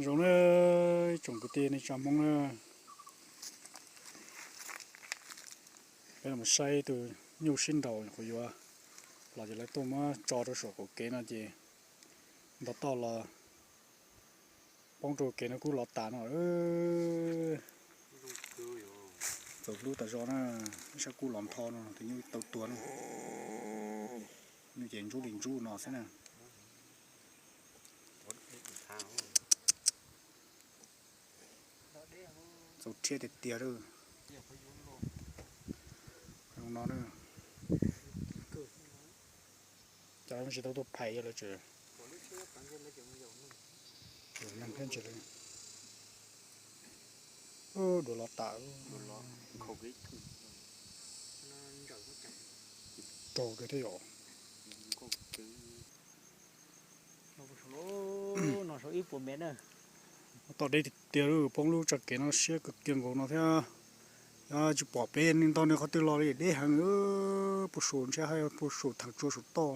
Zoo na, tsoom kwv tij neej tsa Hmoob na, peb los saib tus nyuj sib nraus nyuam qhuav yuav los ces lawv tuaj muab tso rau saum qaum kev no ces nto toj los poob rau kev no kuj los tas no. Txaus hlub tas zog na, ib sab kub los nrho no, tus nyuj tau tuag no. Nyuj ces ntsub li ntsub no xwb na. Txaus rhiab tiag tiag lawm. Zoo no na. Cas lawv tsis tau tuaj phais yog lawv tseem neeg thiab ntsis li. Dua los tas. Raug kiag thiab yom. Tom deb tiag tiag, poob lub tsa kev no siab kawg kiag nkaus no thiab. Tsis pom peb neeg ntau nws qhov twg los li, deb heev. Puag saum ntshe haj puag saum theem tsua saum toj.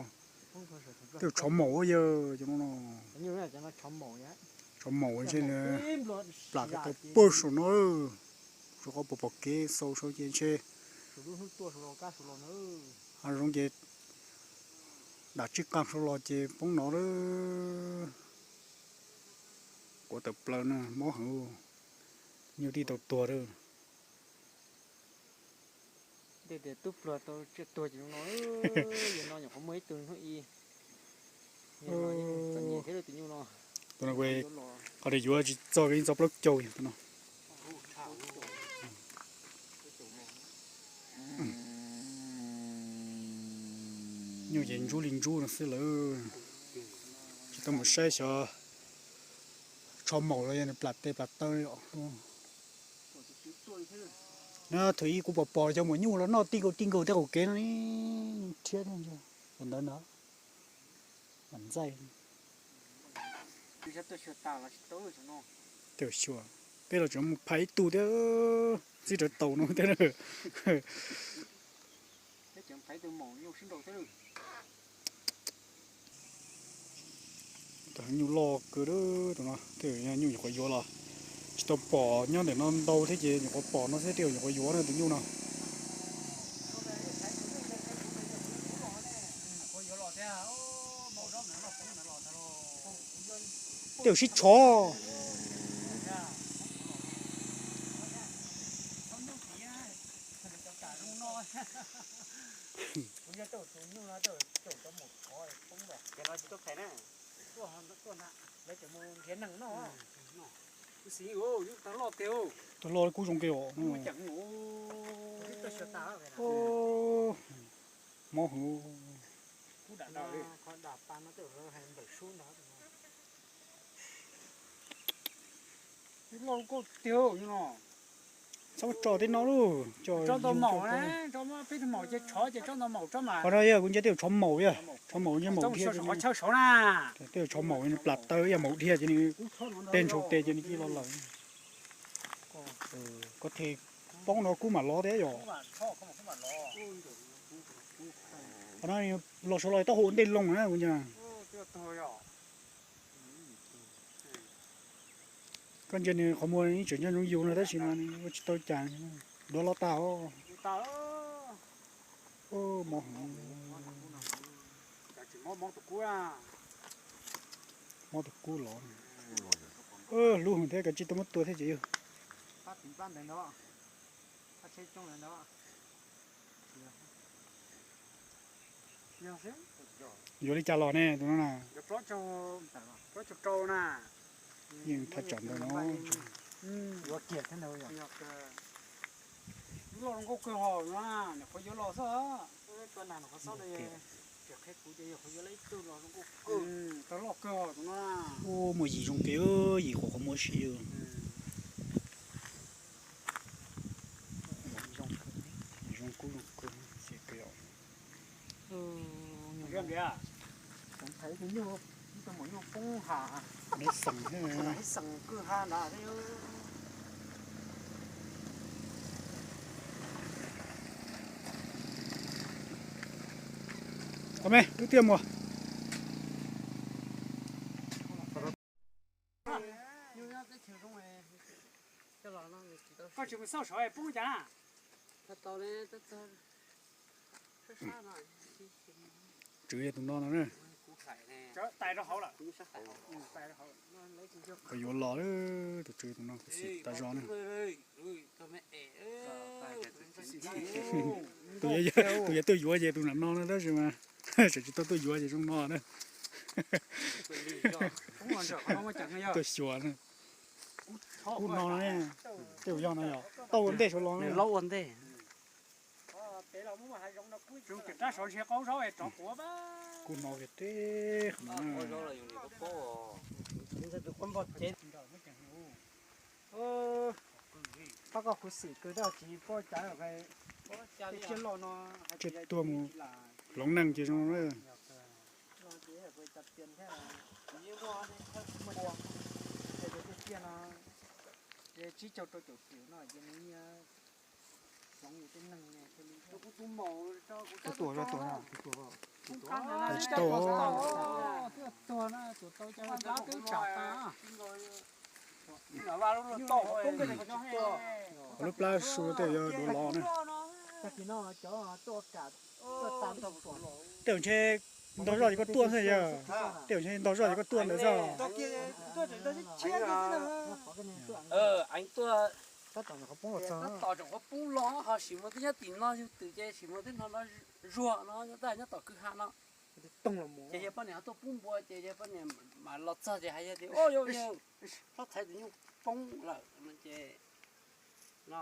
Tej tshov maum yawg cov no no. Tshov maum ntshe plam ko taw puag saum no. Saum qhov pom pom kev xaus saud ces ntshe hav zoov ces dam tsib qas saud los ces poob no lawm. Quav tawm plaws na, mob heev. Nyuj tij tau tuag lawm. Tej tias tub pluag tau tsiaj tuag ces no, yog no nyuam qhuav muaj ib tug hnub i. Txom nyem thiab tus nyuj no. Tus no qhov yuav tsis txog, yeej txog plaub caug tus no. Nyuj ces ntsub li ntsub no xwb lawm. Tsis tau mus saib xyov tsho maum los yog nws plam tes plam taw os. No thaum ub kuv pom pom cov maum nyuj los noj tij nkaus tij nkaus tej qaum kev no, rhiab ua ntawd na. Mam ntxaij. Tej xyuas peb los tseem mus phais ib tug thiab, txij rawv taus no thiab. Tus nyuj loj kawg, tus no tej nyuj nyuam qhuav yuav los tsis tau pom nyob ntawm no ntau thiab ces nyuam qhuav pom no thiab tej nyuam qhuav yuav na tus nyuj no. Tej sib tshov. Tus loj kub zoo nkauj os. Mob heev. Txhob tso tej no lauj. Qhov no yog kuv ntsia tej zaum tshov maum yog, tshov maum yog maum dhia. Tej zaum tshov maum nws plam taw yog maum dhia ces nws tej ntshaus tes ces nws cia li los lawm. Koj them poob no kub mam los thiab yom. Qhov no los saud los taub hau ua ntej loo na kuv ntsia. Koj ntsia nws qhov muag ib tseem nyob zoo yus no tab sis mas nws ua tsis tau cas. Duav los tas os. Mob heev. Mob tus kub los. Hlub heev thiab, kav tsij tau muab tua thiab ces yog. Yuav li cas los ne tus no na? Yeej thaj tsam ntawd no. Ua muaj yim zoo kev, yim qhuav qhuav muab siv. Zoo kub zoo kawg. Koj me, twb tiaj muag. Koj tsis mus xauj saud poob cas na? Tswv yog tus no no na. Tais rau hauv lawm. Yuav los, tus tswv tus no kuv xim tas zog na. Tus yuav tuaj yuav ces tus nram no na tab sis mas tseem tsis tau tuaj yuav ces zoo no na. Tuaj xyuas na. Kub no ne, tej zaum yog no yog tau ua ntej saud los. Zoo cov rab saud ntshe qaub zaub es rov quav. Kub no kiag teb qhov no. Pab koj khuv xim kawg tab tsis paub cas tej tsiaj loj no. Tsiaj tuag mus hloov neeg ces zoo na. Tsib caug rau caum tiam no ces nws hloov yus tej neeg. Tus tuag, tus tuag, tus tuag. Tsis tau. Lub plab su tej yog duav los na. Tej zaum ntshe ntog zoj ces koj tuaj xwb yog. Tej zaum ntshe ntog zoj ces koj tuaj ntawd xwb. Tab tom qhov poob los ho sim muaj twb nyob tim no yug twm ces sim muaj twb no no zuag no nyob tab nyob tom kwj ha no. Ces yog poj niam ho tuaj pub npua ces yog poj niam mam los txog ces hais yog tias, o yog yog, txhob thaiv tus nyuj poob lawm no ces no.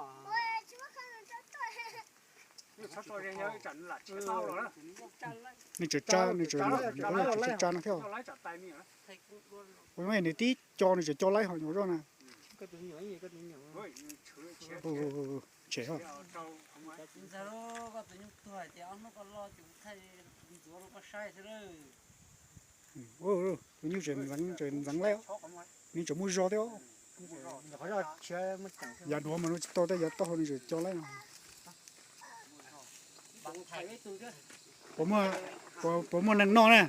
Nws tseem tsa, nws tseem tsa no thiab. Ua nws tib co nws tseem co laib hom nyuam zoj na. Tshem. Tus nyuj tseem ntxeev laib, nws tseem muaj zog thiab. Yav duav mas nws tsis tau tej, yav taub hau nws tseem co laib no. Puas muaj neeg noj na?